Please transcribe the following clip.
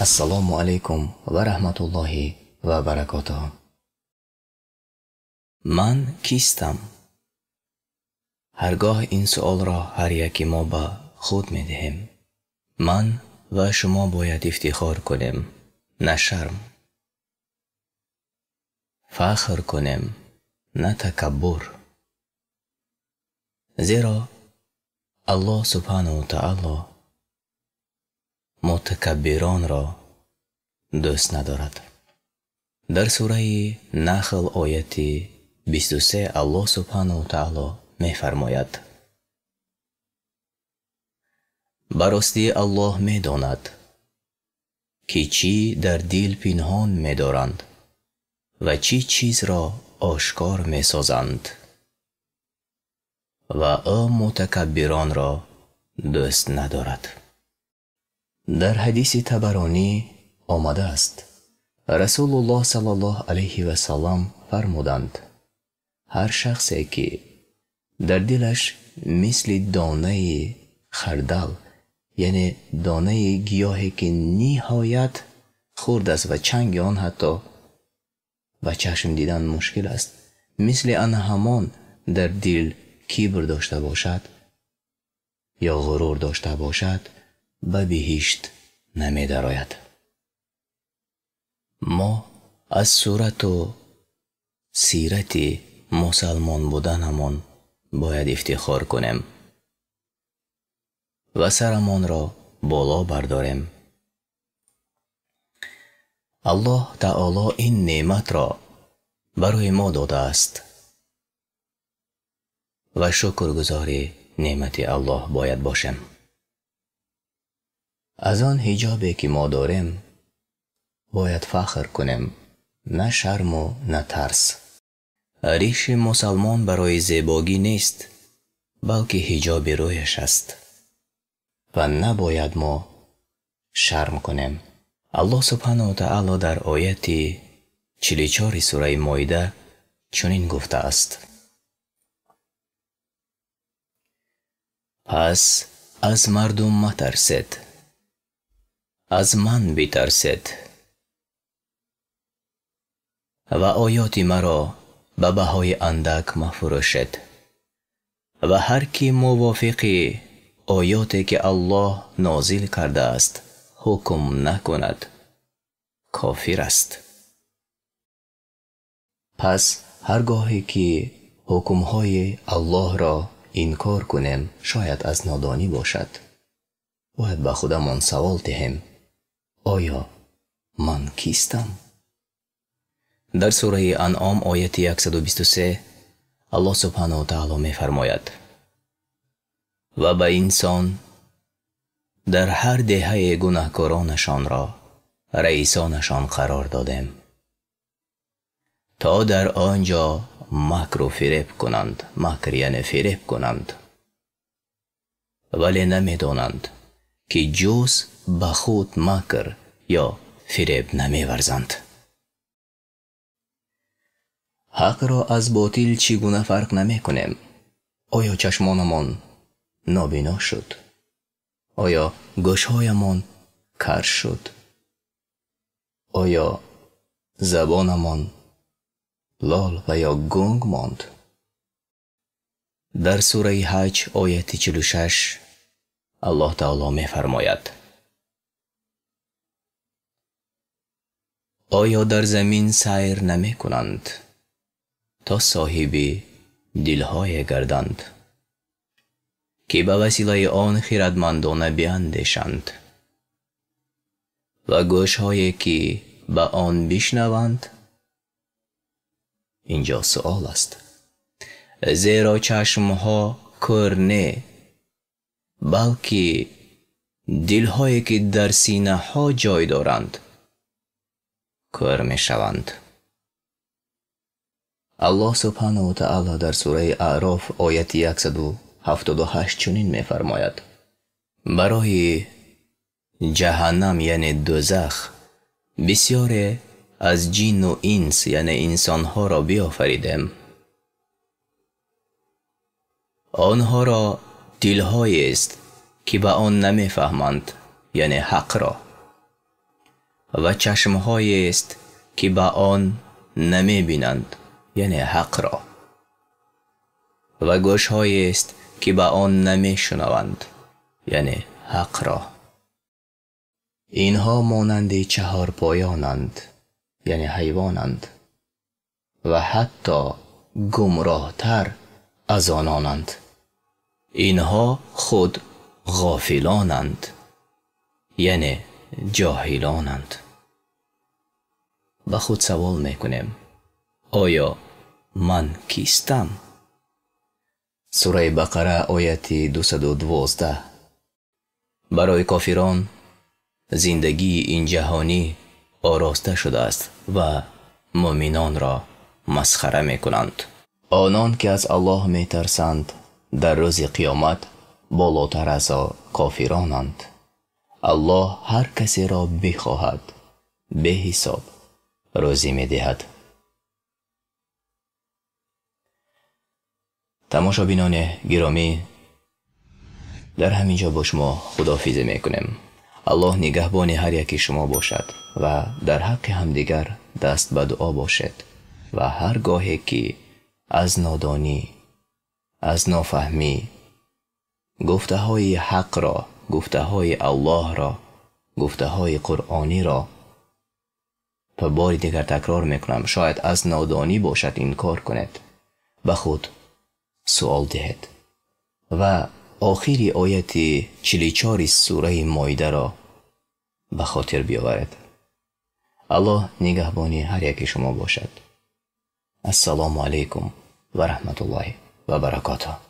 Ассалому алайкум ва раҳматуллоҳи ва баракотуҳ. Ман кистам? Ҳаргоҳ ин суолро ҳар яки мо ба худ медиҳем, ман ва шумо бояд ифтихор кунем, на шарм, фахр кунем, на такаббур. Зеро Аллоҳ субҳанаҳу ва таъоло мутакаббиронро дӯст надорад. Дар сураи Нахл ояти 23 Аллоҳ субҳанаҳу ва таъоло мефармояд: ба ростӣ Аллоҳ медонад, ки чӣ дар дил пинҳон медоранд ва чӣ чизро ошкор месозанд, ва ӯ мутакаббиронро дӯст надорад. Дар ҳадиси Табаронӣ омадааст, Расулуллоҳ саллаллоҳу алайҳи васаллам фармуданд: ҳар шахсе ки дар дилаш мисли донаи хардал, яъне донаи гиёҳе ки ниҳоят хурд аст ва чанги он ҳатто ба чашм дидан мушкил аст, мисли ана ҳамон дар дил кибр дошта бошад ё ғурур дошта бошад, ба биҳишт намедарояд. Мо аз сурату сирати мусалмон буданамон бояд ифтихор кунем ва сарамонро боло бардорем. Аллоҳ таоло ин неъматро барои мо додааст ва шукргузори неъмати Аллоҳ бояд бошем. Аз он ҳиҷобе ки мо дорем бояд фахр кунем, на шарму на тарс. Риши мусалмон барои зебогӣ нест, балки ҳиҷоби рӯяш аст ва набояд мо шарм кунем. Аллоҳ субҳанаҳу ва таъоло дар ояти 44 сураи Моида чунин гуфтааст: пас аз мардум матарсед, аз ман битарсед ва оёти маро ба баҳои андак мафурӯшед. Ва ҳар ки мувофиқи оёте ки Аллоҳ нозил кардааст ҳукм накунад, кофир аст. Пас ҳар гоҳе ки ҳукмҳои Аллоҳро инкор кунем, шояд аз нодонӣ бошад. Бояд ба худамон савол диҳем: оё ман кистам? Дар сураи Анъом ояти 123 Аллоҳ субҳанаҳу ва таъоло мефармояд: ва ба инсон дар ҳар деҳае гунаҳкоронашонро раисонашон қарор додем, то дар он ҷо макру фиреб кунанд. Макр яъне фиреб кунанд, вале намедонанд ки ҷуз ба худ макр ё фиреб намеварзанд. Ҳақро аз ботил чӣ гуна фарқ намекунем? Оё чашмонамон нобино шуд? Оё гӯшҳоямон кар шуд? Оё забонамон лол ва ё гунг монд? Дар сураи Ҳаҷ ояти 46 Аллоҳ таоло мефармояд: оё дар замин сайр намекунанд то соҳиби дилҳое гарданд, ки ба василаи он хирадмандона биандешанд ва гӯшҳое ки ба он бишнаванд? Инҷо суол аст, зеро чашмҳо кӯр не, балки дилҳое ки дар синаҳо ҷой доранд кӯр мешаванд. Аллоҳ субҳанаҳу ва таъоло дар сураи Аъроф ояти 178 чунин мефармояд: барои ҷаҳаннам яъне дӯзах бисёре аз ҷинну инс яъне инсонҳоро биофаридем. Онҳоро дилҳоест ки ба он намефаҳманд, яъне ҳақро, Ва чашмҳоест, ки ба он намебинанд, яъне ҳақро, ва гӯшҳоест, ки ба он намешунаванд, яъне ҳақро. Инҳо монанди чаҳорпоёнанд, яъне ҳайвонанд, ва ҳатто гумроҳтар аз ононанд. Инҳо худ ғофилонанд, яъне ҷоҳилонанд. Ба худ савол мекунем: оё ман кистам? Сураи Бақара, ояти 212. Барои кофирон зиндагии ин ҷаҳонӣ ороста шудааст ва мӯъминонро масхара мекунанд. Онон ки аз Аллоҳ метарсанд, дар рӯзи қиёмат болотар аз кофиронанд. Аллоҳ ҳар касеро бихоҳад беҳисоб рӯзӣ медиҳад. Тамошобинони гиромӣ, дар ҳамин ҷо бо шумо худоҳофизӣ мекунем. Аллоҳ нигаҳбони ҳар яки шумо бошад ва дар ҳаққи ҳамдигар даст ба дуо бошед ва ҳар гоҳе ки аз нодонӣ, аз нофаҳмӣ гуфтаҳои ҳақро, гуфтаҳои Аллоҳро, гуфтаҳои қуръониро ва бори дигар такрор мекунам, шояд аз нодонӣ бошад, инкор кунед, ба худ суол диҳед ва охири ояти 44 сураи Моидаро ба хотир биёваред. Аллоҳ нигаҳбони ҳар яки шумо бошад. Ассалому алайкум ва раҳматуллоҳи ва баракотуҳ.